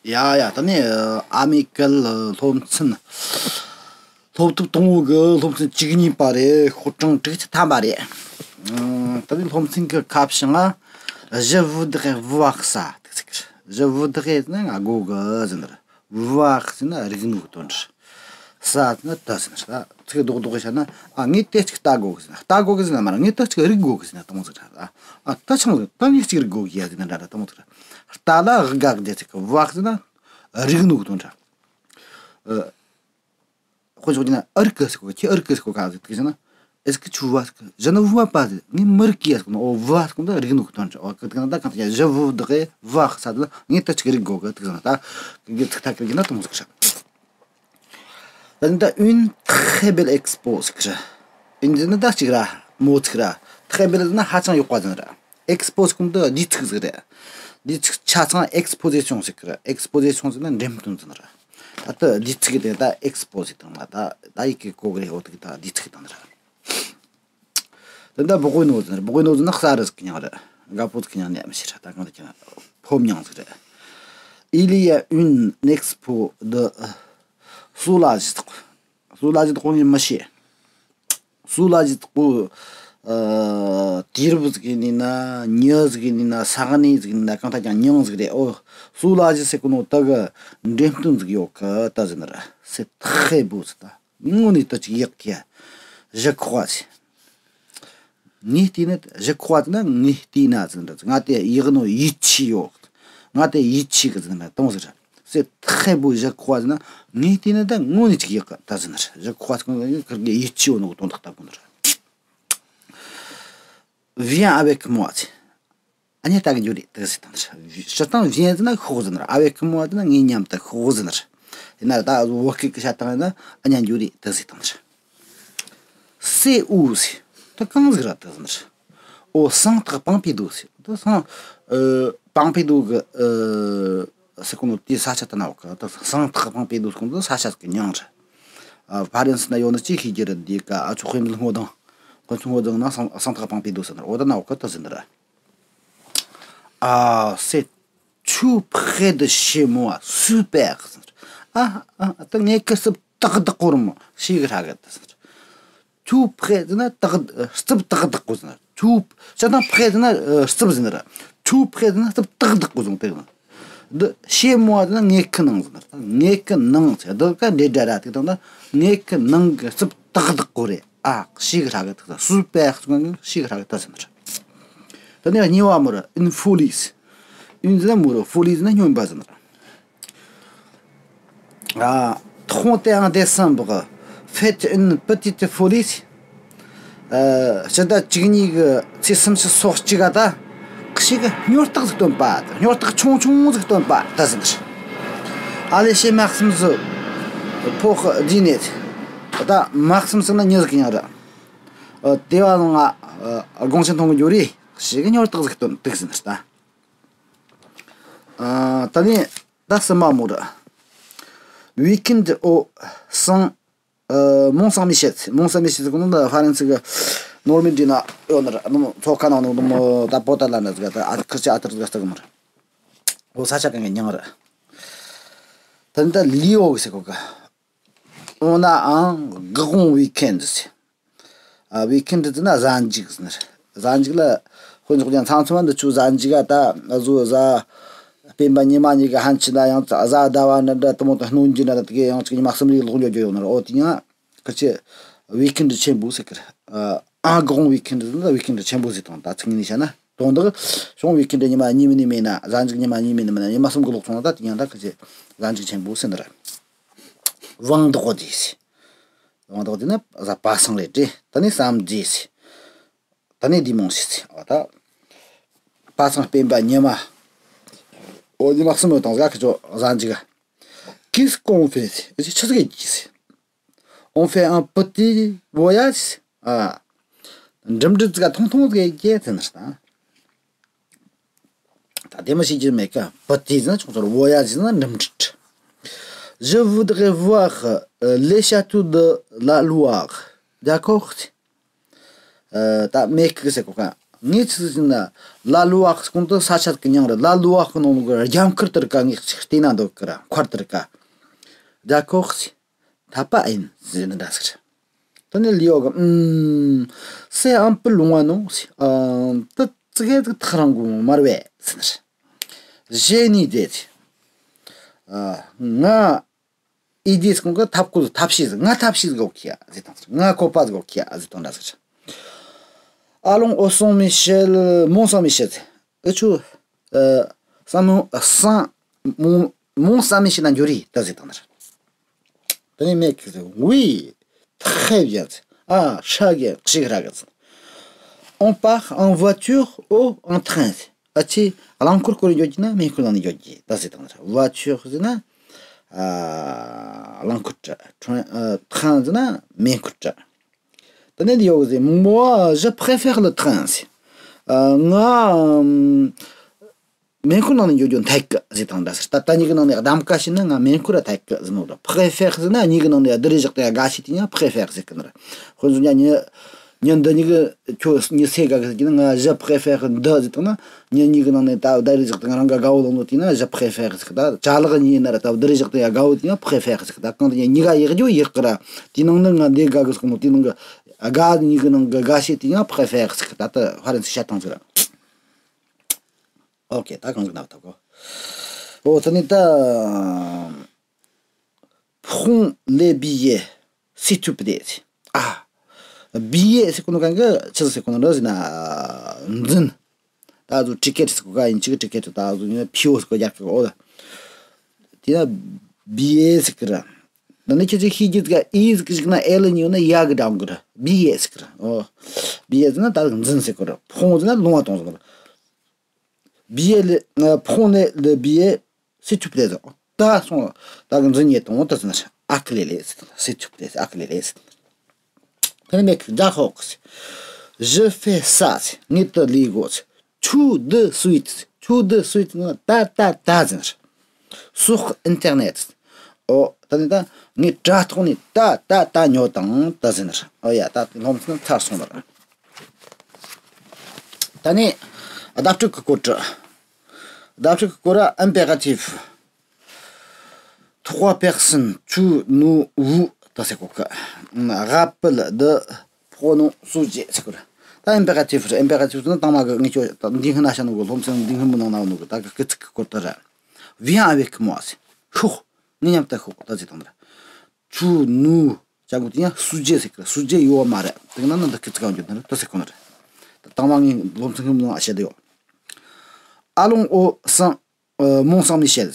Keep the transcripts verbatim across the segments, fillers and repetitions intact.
ཡ་ཡ། ད་ནི་ཨ་མེ་རི་ཀའི་སློབ་ཚན། སློབ་དེབ་དང་པོ་གི་སློབ་ཚན་བཅུ་གཉིས་པ་རེད། ཤོག་གྲངས་དྲུག་ཅུ་ཐམ་པ་རེད། ཨ། ད་ནི་སློབ་ཚན་གི་ཁ་བྱང་ང་je voudrais voir ça ཟེར་གི། je voudrais ཟེར་ན་ང་དགོས་གི་ཟེར་ནི་རེད། voir ཟེར་ན་རིག་ནོ་གི་དོན་རེད། ça ཟེར་ན་དེ་ཟེར་ནི་རེད། ད་ཚིག་རྡོག་རྡོག་བྱས་ན། ཨ། ངས་དེ་གཅིག་ལྟ་དགོས་གི་ཟེར་ན། ལྟ་དགོས་གི་ཟེར་ན་མ་རེད། ངས་དེ་གཅིག་རིག་དགོས་གི་ཟེར་ན་དེ་མོ་ཟིག་རེད། ཨ། ད་ཆང་ཟིག་ད་ངས་གཅིག་རིག་དགོས་གི་ཡ་ཟེར་ན་འདྲ་འདྲ་དེ་མོ་ཟིག་རེད། ལྟ་ལ་དགག་བྱ་ཟེར་གི། voir ཟེར་ན་རིག་ནོ་གི་དོན་རེད། ཨ། དཔེ་འཇོག་རྒྱུ་ན་ཨ་རིག་གི་ཟེར་གོ། ཁྱེད་ཨ་རིག་གི་ཟེར་གོ་ག་ཟེར་དེ་ཟེར་ན། est-ce que tu vois ça? Je ne vois pas ཟེར། ངས་མི་རིག་གི་ཡ་ཟེར་གོ་ན། འོ། voir ཟེར་གོ་ན་རིག་ནོ་གི་དོན་རེད། འོ། གི་དེ་ན་ད་གང་ལྟར་je voudrais voir ça ཟེར་ན་ངས་དེ་གཅིག་རིག་དགོས་གི་དེ་ཟེར་ན། ད་གི་ཚིག་ཐག་གི་ན་དེ་མོ་ཟིག་རེད། ད་ནི་ད་une très belle expo ཟེར་གི་རེད། une ཟེར་ན་ད་གཅིག་ར་མོ་ཟིག་ར། très belle ཟེར་ན་ཧ་ཅང་ཡག་པ་ཟེར་ནི་རེད། expo ཟེར་གོ་ན་ད་དུས་ཚིགས་ཟིག་རེད། དུས་ཚིགས་ཆ་ཚང་exposition ཟེར་གི་རེད། exposition ཟེར་ན་འགྲེམས་སྟོན་ཟེར་ནི་རེད། ད་ལྟ་དུས་ཚིགས་དེ་ད་expo ཟེར་དང་མ། ད་ད་ཡི་གེ་གོ་གི་རེད། འོ། དེ་གི་ད་དུས་ཚིགས་དང་ནི་རེད། དེ་ད་beaucoup nous ཟེར་ནི་རེད། beaucoup nous ཟེར་ན་གསར་རུ་ཟིག་གི་མྱིང་རེད། རྒད་པོ་ཟིག་གི་མྱིང་ནི་མི་ཤེས་ར། ད་གང་ལྟར་ཀྱང་ཕོ་མྱིང་ཟིག་རེད། il y a une expo de soulage ཟེར་གོ། soulage ཟེར་གོ་ནི་མི་ཤེས། soulage ཟེར་གོ། ཨ། དུས་རབས་ཟིག་ཡིན་ན། མྱི་ཟིག་ཡིན་ན། ས་གནས་ཟིག་ཡིན་ན། གང་ལྟར་ཀྱང་མྱིང་ཟིག་རེད། འོ། soulage ཟེར་གོ་ནོ་ད་གི་འགྲེམས་སྟོན་ཟིག་ཡོད་གི་ད་ཟེར་ནི་རེད། c'est très beau ཟེར། ད་དངོས་ནས་ད་ཅིག་ཡག་གི། je crois ཟེར། ངས་བལྟས་ན། je crois ཟེར་ན་ངས་བལྟས་ན་ཟེར་ནི་རེད། ང་དེ་ཡག་ནོ་ཡིད་ཆེས་ཡོད། ང་དེ་ཡིད་ཆེས་གི་ཟེར་ནི་རེད། དེ་མོ་ཟིག་རེད། c'est très beau je crois ཟེར་ན་ངས་བལྟས་ན་ད་དངོས་ནས་ཅིག་ཡག་གི་ད་ཟེར་ནི་རེད། je crois ཟེར་གོ་ནོ་ཁིར་གི་ཡིད་ཆེས་ཡོད་ནོ་གི་དོན་དག་ལྟ་གོ་ནི་རེད། viens avec moi ཟེར། ཨ་ནི་ད་གི་འགྱོ་རེ་དེ་ཟེར་དང་ནི་རེད། སྤྱིར་བཏང་viens ཟེར་ན་ཤོག་ཟེར་ནི་རེད། avec moi ཟེར་ན་ངའི་མཉམ་དུ་ཤོག་ཟེར་ནི་རེད། ཡིན་ན་ད་བོད་སྐད་ཀྱི་བཤད་སྟངས་ཡིན་ན་ཨ་ནི་འགྱོ་རེ་དེ་ཟེར་དང་ནི་རེད། c'est où ཟེར། ད་གང་ཟིག་རེད་དེ་ཟེར་ནི་རེད། au centre Pompidou ཟེར། ད་སང་། ཨ། Pompidou གི། ཨ། ཟེར་གོ་ནོ་དེའི་ས་ཆ་དེ་ན་ཡོད་གི། ད་centre Pompidou ཟེར་གོ་ནོ་ས་ཆ་གི་མྱིང་རེད། ཨ། ཕ་རན་སི་ན་ཡོད་ནི་ཅིག་ཤེས་རྒྱུ་རེད། འདི་ག་ཨ་ཆོ་དཔེ་མི་སྲིད་སྔོ་ལྡང་། དཔེ་མི་སྲིད་སྔོ་ལྡང་ན་centre Pompidou ཟེར་ནི་རེད། འོ་ད་ན་འོ་ཁ་ད་ཟེར་ནི་རེད། ཨ། c'est tout près de chez moi super ཟེར་ནི་རེད། ཨ། ཨ། ད་ངའི་ཁ་རྩིབ་ཏག་ཏག་གོ་རེད་མོ། ཤེས་གི་ཧྲ་གི་ད་ཟེར་ནི་རེད། tout près ཟེར་ན་ཏག་རྩིབ་ཏག་ཏག་གོ་ཟེར་ན། tout ཟེར་ན་près ཟེར་ན་རྩིབ་ཟེར་ན་ར། tout près ཟེར་ན་རྩིབ་ཏག་ཏག་གོ་ཟེར་ན་དེ་ན། འདི་chez moi ཟེར་ན་ངའི་ཁའི་ནང་ཟེར་ན། ངའི་ཁའི་ནང་ཟེར་འདི་ཀ་འདྲེ་འདྲ་ར་དེ་དང་ན་ངའི་ཁའི་ནང་གི་རྩིབ་ཏག་ཏག་གོ་རེད། ཨ། ཤེས་གི་ཧྲ་གི་ད་super ཟེར་ན་ཤེས་གི་ཧྲ་གི་ད་ཟེར་ན་ར། ད་ནི་གཉིས་པ་མོ་ར་une folie། une ཟེར་ན་མོ་ར། folie ཟེར་ན་སྨྱོན་པ་ཟེར་ན་ར། ཨ། trente et un décembre faites une petite folie ཟེར། ཨ། ཕྱི་ཟླ་བཅུ་གཉིས་གི་ཚེས་སུམ་ཅུ་སོ་གཅིག་ག་ད་ཁྱེད་ཀྱིས་སྨྱོ་རྟགས་ཟིག་སྟོན་པ། སྨྱོ་རྟགས་ཆུང་ཆུང་ཟིག་སྟོན་པ་ད་ཟེར་ནི་རེད། allez chez Maxime pour dîner ཟེར། ད་Maxime ཟེར་ན་མྱི་ཟིག་གི་མྱིང་རེད། ཨ། དེ་བ་ལ་ང་། ཨ། དགོང་ཞིག་འཐུང་གི་འགྱོ་རེ། ཁྱེད་ཀྱིས་སྨྱོ་རྟགས་ཟིག་སྟོན་དུས་ཟེར་ནི་རེད་ད། ཨ། ད་ནི་ད་གསུམ་པ་མོ་ར། week-end au Saint ཨ། Mont Saint-Michel། Mont Saint-Michel ཟེར་གོ་ནོ་ད་ཧྥ་རན་སི་གི་ནོར་མན་ཌི་ན་ཡོད་ནི་ར། ནི་མཚོ་ཁ་ནང་ནི་མོ་ད་པོ་ཏ་ལ་ན་ཟིག་ད་ཨ་ཁིར་ཆ་ཨ་ཐར་ཟིག་ད་གི་མོ་ར། འོ་ས་ཆ་གང་གི་མྱིང་ར། ད་ནི་ད་ལི་འོ་གི་ཟེར་གོ་གི། on a un grand week-end ཟེར། ཨ། week-end ཟེར་ན་གཟའ་མཇུག་ཟེར་ནི་རེད། གཟའ་མཇུག་ལ་དཔེ་འཇོག་ཀྱང་ཚང་ཚང་མ་འདི་ཆུ་གཟའ་མཇུག་ག་ད་ང་ཚོ་གཟའ་སྤེན་པ་ཉི་མ་གཉིས་ཀ་ཕན་ཆད་ན་ཡང་གཟའ་ཟླ་བ་འདྲ་འདྲ་དེ་མོ་ད་སྣུན་གྱི་འདྲ་འདྲ་དེ་གའི་ཡང་གཅིག་ཉི་མ་གསུམ་རེ་ལོག་འགྱོ་རྒྱུ་ཡོད་ནི་རེད། འོ་དེ་ཡང་ཁ་ཆེ་week-end ཆེན་པོ་ཟེར་གི་རེད། ཨ། un grand week-end ཟེར་ན་week-end ཆེན་པོ་ཟེར་དང་ད་ཚིག་ངོས་ནས་བཤད་ན་དོན་དག་གཞུང་week-end ཉི་མ་གཉིས་མིན་ནི་མེད་ན་གཟའ་མཇུག་ཉི་མ་གཉིས་མིན་ནི་མེད་ན་ཉི་མ་གསུམ་གི་ལོག་སོང་ན་ད་དེ་ཡང་ད་ཁ་ཆེ་གཟའ་མཇུག་ཆེན་པོ་ཟེར་ནི་རེད། vendredi ཟེར། vendredi ན་གཟའ་པ་སངས་རེད་དེ། ད་ནི་samedi ཟེར། ད་ནི་dimanche ཟེར། འོ་ད་པ་སངས་སྤེན་པ་ཉི་མ། འོ་ཉི་མ་གསུམ་ཡོད་དང་གཟའ་ཁ་ཆོ་གཟའ་མཇུག་ག Qu'est-ce qu'on fait ཟེར། ཆི་ཟིག་གི་ཟེར། On fait un petit voyage ཟེར། ཨ། འགྲིམ་འགྲུལ་ཟིག་ག་ཐུང་ཐུང་ཟིག་གི་ཟེར་ནི་ད། ད་དེ་མ་ཤེས་རྒྱུ་མེད་ཀ། petit ཟེར་ན་ཆུང་ཆུང་། voyage ཟེར་ན་འགྲིམ་འགྲུལ། Je voudrais voir le château de la Loire. D'accord ཟེར། ཨ། ད་མེ་ཁུག་ཟེར་གོ་ག་ངས་ཆི་ཟིག་ན་ལ་ལུ་བ་ཁོང་དུ་ས་ཆ་གི་མྱང་རེད། ལ་ལུ་བ་ཁོ་ནང་གི་རྒྱ་མཁར་དེར་ཀ་ངས་ཅིག་བལྟས་ན་འདོད་གི་ར། མཁར་དེར་ཀ་རྒྱ་ཁོག་ཅིག་འཐད་པ་ཨིན་ཟེར་ནི་འདྲ་ཟེར། དེ་ནས་ལི་ཡོ་གི་ཨུམ། C'est un peu loin, non? ཨ། དེ་ཙི་གེ་ཙིག་ཐག་རིང་གི་མ་རེད་པས་ཟེར་ནི་རེད། J'ai une idée. ཨ། ང་ཨི་ཌི་ཟེར་གོང་གི་ཐབས་བཀོད། ཐབས་ཤེས་ཟིག་ང་ཐབས་ཤེས་ཟིག་ཡོད་གི་ཡ་ཟེར་དང་ཟེར། ང་བཀོད་པ་ཟིག་ཡོད་གི་ཡ་ཟེར་དང་འདྲ་ཟེར། Allons au Saint-Michel, Mont Saint-Michel. ཨེ་ཆུ། ཨ། སན་མོན། སན་མོན། Mont Saint-Michel ན་འགྱོ་རེ་ད་ཟེར་དང་འདྲ། དེ་ནས་མེ་ཁི་ཟེར། Oui, très bien. ཨ། ཧྲ་གི་ཞིག་ར་གི་ཟེར། On part en voiture ou en train. ཨ་ཆི། རླངས་འཁོར་སྐོར་འགྱོ་གི་ན་མེ་འཁོར་ནང་ནས་འགྱོ་གི་ད་ཟེར་དང་འདྲ། Voiture ཟེར་ན། ཨ། རླངས་འཁོར་དྲ། Train། ཨ། Train ཟེར་ན་མེ་འཁོར་དྲ། དེ་ནས་འདི་ཡོད་ཟེར། Moi, je préfère le train. ཨ། ང་ཨམ། མེ་འཁོར་ནང་ནས་འགྱོ་རྒྱུ་འཐད་གི་ཟེར་དང་འདྲ་ཟེར། ད་ལྟ་གཉིས་ཀྱི་ནང་ནས་གདམ་ག་བྱས་ན་ང་མེ་འཁོར་ར་འཐད་གི་ཟེར་ནོ་ར། Préfère ཟེར་ན་གཉིས་ཀྱི་ནང་ནས་བསྡུར་བཞག་སྟེ་དགའ་ཤོས་དེ་ཡང་Préfère ཟེར་གི་ནི་ར། དཔེར་མཚོན་ཡང་མྱི། མྱི་འདི་གཉིས་ཀྱི། ཁྱོད་མྱི་སུ་དགའ་གི་ཟེར་གྱི་ན་ང་Je préfère འདི་ཟེར་དང་ན། མྱི་གཉིས་ཀྱི་ནང་ནས་ད་བསྡུར་བཞག་སྟེ་ང་རང་ག་དགའ་བོ་ལོང་ནོ་དེ་ན་Je préfère ཟེར་གི། ད་ཅ་ལག་གཉིས་ཡིན་ན་ར་ད་བསྡུར་བཞག་སྟེ་ཡང་དགའ་བོ་དེ་ཡང་Préfère ཟེར་གི། ད་གང་དེ་གཉིས་ཀ་ཡག་རྒྱུ་ཡག་གི་ར། དེའི་ནང་ནས་ང་འདི་དགའ་གི་ཟེར་གོ་ནོ་དེའི་ནང་གི་དགའ་གཉིས་ཀྱི་ནང་གི་དགའ་ཤོས་དེ་ཡང་Préfère ཟེར་གི། ད་ད་ཧྥ་རན་སི་བཤད་སྟངས་ཟིག་ར། ཨོ་ཁེ། ད་གང་གི་ན་བ་ཐོག་གོ། ཨོ་ད་ནི་ད། Prends les billets, s'il te plaît. ཨ། Billet ཟེར་གོ་ནོ་གང་གི་ཆི་ཟེར་གོ་ནོ་ར་ཟེར་ན། འཛིན། ད་ཟུ་Ticket ཟེར་གོ་ག་ཡིན་ཅིག Ticket ད་ཟུ་ཡིན་ཕིའོ་ཟེར་གོ་རྒྱག་གི། ཨོ་ད། དེ་ན་Billet ཟེར་གི་ར། ད་ནི་ཁྱེད་ཚོས་ཤེས་རྒྱུ་ཟིག་ག་ཨི་ཟིག་གི་ཟིག་ན་ཨེ་ལ་གཉིས་ཡོད་ན་ཡ་གི་སྒྲ་འོང་གི་ར། Billet ཟེར་གི་ར། ཨོ། Billet ཟེར་ན་ད་འཛིན་ཟེར་གོ་ར། Prends ཟེར་ན་ལོང་བ་གཏོང་ཟེར་གོ་ར། Billet le, euh, prenez le billet, s'il te plaît. ད་སོང་། ད་གི་འཛིན་ཉེ་དང་ད་ཟེར་ན། S'il te plaît, s'il te plaît. ད་ནི་མེད་གི་ད་ཧོག Je fais ça. ངས་དེ་ལས་གོ། Tout de suite. Tout de suite ནི་ད་ད་ད་ཟེར་ན། Sur Internet. ཨོ། ད་ནི་ད་ངས་དྲ་ཐོག་ནས་ད་ད་ད་ཉོ་དང་ད་ཟེར་ན། ཨོ་ཡ། ད་སློབ་ཚན་ཚར་སོང་ལ། ད་ནི་བརྡ་སྤྲོད་ཀྱི་སྐོར་དྲི། བརྡ་སྤྲོད་ཀྱི་སྐོར་ར་impératif. Trois personnes, tu, nous, vous ད་ཟེར་གོ་གི། Rappel de pronom sujet ཟེར་གོ་ར། ད་impératif རེད། Impératif ཟེར་ན་དང་མ་གི་ངས་ཁྱོད་འདི་སྔོན་ན་བཤད་ནོ་གི། སློབ་ཚན་འདི་སྔོན་མི་ནང་ན་ནོ་གི། ད་གི་སྐུལ་ཚིག་གི་སྐོར་དྲི་ར། Viens avec moi ཟེར། ཤོག་ངའི་མཉམ་དུ་ཤོག་ད་ཟེར་དང་ར། Tu, nous ཅང་གོ་དེ་ཡང་sujet ཟེར་གི་ར། Sujet ཡོད་མ་རེད། དེ་ན་ནི་འདི་སྐུལ་ཚིག་གང་འཇོག་ནི་རེད་ད་ཟེར་གོ་ནི་རེད། ད་དང་མ་ངས་སློབ་ཚན་སྔོན་མི་ནང་བཤད་དེ་ཡོད། Allons au Saint, euh, Mont Saint-Michel.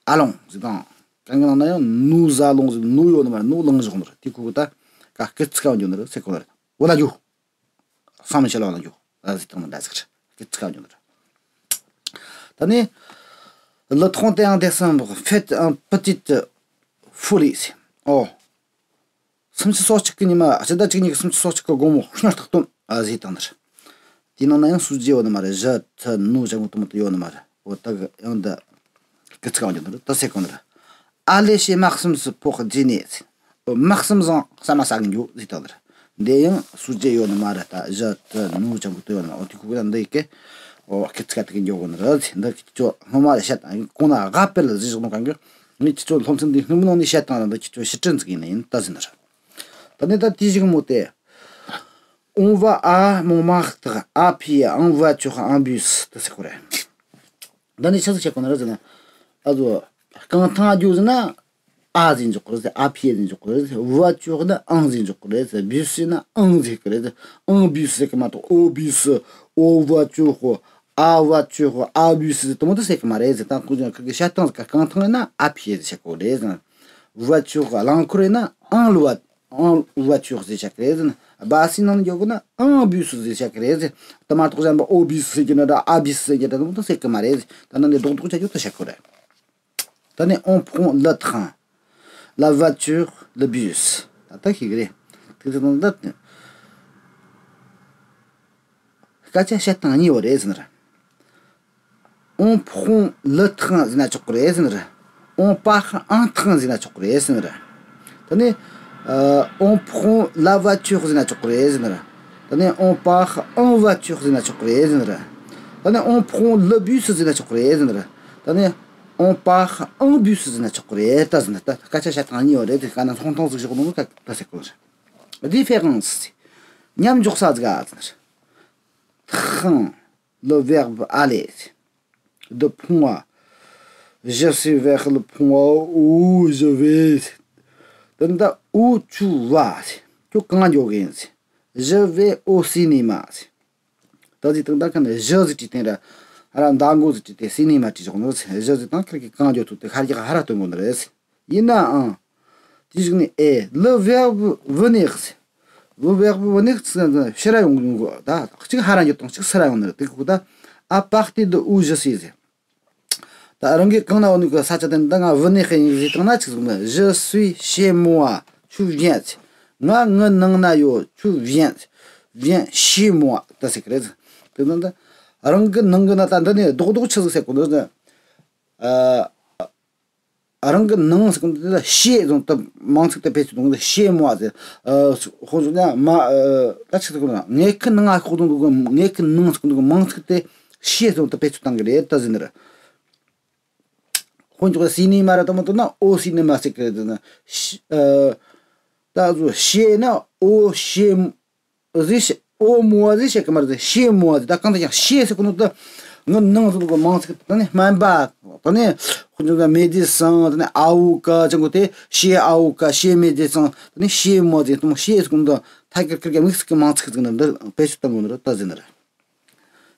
Allons ཟེར་དང་། གང་གི་ནང་ན་ཡང་nous allons ཟེར། nous ཡོད་ནི་མ་རེད། nous བླངས་བཞག་ནི་རེད། དེ་ཁུ་གུ་ད་ག་སྐུལ་ཚིག་གང་འཇོག་ནི་རེད་ཟེར་གོ་ནི་རེད། འོ་ལ་རྒྱུ། Saint-Michel འོ་ལ་རྒྱུ། ཨ་ཟེར་དང་མི་འདྲ་ཟེར། སྐུལ་ཚིག་གང་འཇོག་ནི་རེད། ད་ནི། Le trente et un décembre, faites une petite folie. ཨོ། སུམ་ཅུ་སོ་གཅིག་གི་ཉི་མ། སྤྱི་ཟླ་བཅུ་གཉིས་ཀྱི་སུམ་ཅུ་སོ་གཅིག་གི་དགོང་མོ་སྔོན་རྟགས་སྟོན་ཨ་ཟེར་དང་ནི་རེད། དེའི་ནང་ན་ཡང་sujet ཡོད་ནི་མ་རེད། Je, tu, nous ཅང་གོ་དུ་མ་དུ་ཡོད་ནི་མ་རེད། འོ་ད་གི་ཡང་འདི་སྐུལ་ཚིག་གང་འཇོག་ནི་རེད་ད་ཟེར་གོ་ནི་རེད། Allez chez Maxim's pour dîner. འོ་Maxim's ཟ་མ་ཟ་གི་འགྱོ་ཟེར་དང་ནི་རེད། འདི་ཡང་sujet ཡོད་ནི་མ་རེད། ད་je, tu, nous ཅང་གོ་དུ་ཡོད་ནི་མ། འོ་དེ་ཁུ་གུ་ད་འདི་ཡི་གེ། འོ་སྐུལ་ཚིག་ག་དེ་གི་འཇོག་གོ་ནི་རེད་ཟེར། འདི་ཁྱོད་སྔོན་མ་རེད་བཤད་དང་། གོང་ན་rappel ཟེར་བཞག་ནོ་གང་གི། ངས་ཁྱེད་ཚོ་སློབ་ཚན་འདི་སྔོན་མ་ནང་ནས་བཤད་བཏང་ར། འདི་ཁྱེད་ཚོ་ཕྱིར་དྲན་ཟིག་ཡིན་ན་ཡིན་ད་ཟེར་ནི་རེད། ད་ནི་ད་དེ་བཞིན་མོ་དེ། On va à Montmartre à pied, en voiture, en bus ད་ཟེར་གོ་རེད། ད་ནི་ཆི་ཟིག་བཤད་གོ་ནི་རེད་ཟེར་ན། ཨ་ཟོ། རྐང་ཐང་རྒྱུག་ཟེར་ན། à ཟེར་འཇོག་གོ་རེད་ཟེར། à pied ཟེར་འཇོག་གོ་རེད་ཟེར། voiture ན་en ཟེར་འཇོག་གོ་རེད་ཟེར། bus ཟེར་ན་en ཟེར་གི་རེད་ཟེར། En bus ཟེར་གི་མ་གཏོགས་au bus, au voiture, à voiture, à bus ཟེར་དུ་མ་དུ་ཟེར་གི་མ་རེད་ཟེར། ད་ཁོང་ཚོ་ཁ་གི་བཤད་སྟངས་ཟིག་ག་རྐང་ཐང་ཡིན་ན་à pied ཟེར་བཤད་གོ་རེད་ཟེར། voiture རླངས་འཁོར་ཡིན་ན་en voiture, en voiture ཟེར་བཤད་གི་རེད་ཟེར། bus ནང་འཇོག་གོ་ན་en bus ཟེར་བཤད་གི་རེད་ཟེར། དུ་མ་གཏོགས་གཞན་པ་au bus ཟེར་གི་ན་ད་à bus ཟེར་གི་ད་དུ་མ་དུ་ཟེར་གི་མ་རེད་ཟེར། ད་ནང་ནས་རྡོག་རྡོག་བྱ་རྒྱུ་དུ་བཤད་གོ་རེད། ད་ནི་on prend le train, la voiture, le bus. ད་ལྟ་ཤེས་གི་རེད། དེ་ཚོ་ད་ལྟ་སྐད་ཆ་བཤད་སྟངས་གཉིས་ཡོད་རེད་ཟེར་ན། On prend le train ཟེར་ན་ཆོག་གི་རེད་ཟེར་ན། On part en train ཟེར་ན་ཆོག་གི་རེད་ཟེར་ན། ད་ནི་on prend la voiture ཟེར་ན་ཆོག་གི་རེད་ཟེར་ན། ད་ནི་on part un voiture ཟེར་ན་ཆོག་གི་རེད་ཟེར་ནི་རེད། ད་ནི་on prend le bus ཟེར་ན་ཆོག་གི་རེད་ཟེར་ནི་རེད། ད་ནི་on part en bus ཟེར་ན་ཆོག་གི་རེད་ད་ཟེར་ནི། ད་སྐད་ཆ་བཤད་སྟངས་གཉིས་ཡོད་རེད། དེ་ག་ན་ཚོང་སྟངས་ཟིག་ཞོག་ནོ་ག་ད་ཟེར་གོ་རེད། Différence ཟེར། མཉམ་འཇོག་ས་ཟིག་ག་ཟེར་ནི་རེད། Prend le verbe aller de point A. Je suis vers le point A où je vais. དེ་ད་où tu vas. ཁྱོད་གང་འགྱོ་གི་ཡིན། Je vais au cinéma. ད་ཟིག་དང་ད་ཁ་ནས་je ཟིག་བྲིས་ཏེ་ར། ཧ་ར་མདའ་མགོ་ཟིག་བྲིས་ཏེ་cinéma བྲིས་ཆོག་ནོ། je ཟིག་དང་ཁིར་གི་གང་འགྱོ་ཐུབ་དེ་ཁ་རྒྱག་ཧ་ར་སྟོན་གོ་ནི་རེད། ཡིན་ནའང་། དེ་ཞིག་ནི་ཨེ། Le verbe venir ཟེར། Le verbe venir ཟེར་ན་ཕྱིར་ར་ཡོང་གི་ཡོང་གི། ད་གཅིག་ཧ་ར་འགྱོ་དང་གཅིག་ཕྱིར་ར་ཡོང་ནི་རེད། དེ་གི་ད་à partir de où je suis ཟེར། ད་རང་གི་གང་ན་འོ་ནི་གི་ས་ཆ་དེ་ད་ང་venir ཡིན་ཟེར་དང་ན་གཅིག་ཟེར་ན། Je suis chez moi, tu viens. ང་ངའི་ནང་ན་ཡོད། Tu viens. Viens chez moi ད་ཟེར་གི་རེད། དེ་ན་ད་རང་གི་ནང་གི་ན་ད་འདི་ནི་རྡོག་རྡོག་ཆི་ཟིག་ཟེར་གོ་འདི་ནི། ཨ། རང་གི་ནང་ཟེར་གོ་འདི་ལ་chez ཟེར་ད་མིང་ཚིག་དེ་བེད་སྤྱོད་གཏོང་གི། chez moi ཟེར། ཨ། ཧོ་ཟེར་ན་མ། ཨ། ད་ཆི་ཟེར་གོ་ན་ངའི་ཁི་ནང་ང་ཤོག་དང་འདུག་གི། ངའི་ཁི་ནང་ཟེར་གོ་འདུག་གི་མིང་ཚིག་དེ་chez ཟེར་ད་བེད་སྤྱོད་བཏང་གི་རེད་ད་ཟེར་ནི་རེད། དཔེར་ན་ཆོག་cinéma ར་དང་མ་གཏོགས་ན་au cinéma ཟེར་གི་རེད་ན། ཤི། ཨ། ད་གཟོད་chez ན་au chez ཟེར། au moi ཟེར་བཤད་གི་མ་རེད། chez moi ཟེར། ད་གང་ལྟར་ཀྱང་chez ཟེར་གོ་ནོ་ད་ངའི་ནང་ཟེར་གོ་མིང་ཚིག་ད་ནི་སྨན་པ། ད་ནི་དཔེར་ན་ཆོག་ན་médecin། ད་ནི་avocat ཅང་གོ་དེ་chez avocat, chez médecin། ད་ནི་chez moi ཟེར་ད་མོ་chez ཟེར་གོ་ནོ་ད་ཐད་ཀར་ཀར་གི་དམིགས་བསལ་གི་མིང་ཚིག་ཟིག་ན་འདི་བེད་སྤྱོད་གཏོང་གོ་ནོ་རེད་ད་ཟེར་ནི་རེད།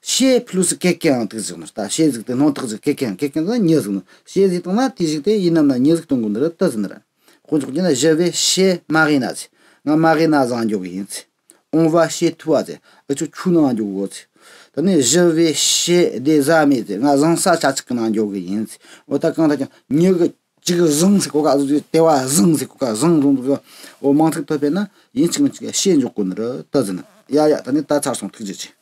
chez plus quelqu'un དེ་ཟེར་ནོ་ད། chez ཟིག་དེ་སྣང་ཐག་ཟིག། quelqu'un, quelqu'un ཟེར་ན་མྱི་ཟེར་ནོ། chez ཟིག་དང་ན་དེ་ཟིག་དེ་ཡིན་ནམ་ན་མྱི་ཟིག་སྟོན་གོ་ནི་རེད་ད་ཟེར་ནི་རེད། དཔེར་ན་ཆོག་རྒྱུ་ན་je vais chez Marina ཟེར། ང་Marina ཟིག་འགྱོ་གི་ཡིན་ཟེར། On va chez toi ཟེར། འུ་ཆོ་ཁྱོའི་ནང་འགྱོ་གོ་ཟེར། ད་ནི་je vais chez des amis ཟེར། ང་བཟང་ས་ཆ་གཅིག་གི་ནང་འགྱོ་གི་ཡིན་ཟེར། འོ་ད་གང་ལྟར་ཀྱང་མྱི་གི་གཅིག་བཟང་ཟེར་གོ་ག་ཟེར། དེ་བ་བཟང་ཟེར་གོ་ག་བཟང་རུང་འདུག་ག། འོ་མིང་ཚིག་ཐོབ་པས་ན་ཡིན་གཅིག་མིན་གཅིག་chez འཇོག་གོ་ནི་རེད་ད་ཟེར་ནི། ཡ་ཡ། ད་ནི་ད་ཚར་སོང་། ཐུགས་རྗེ་ཆེ།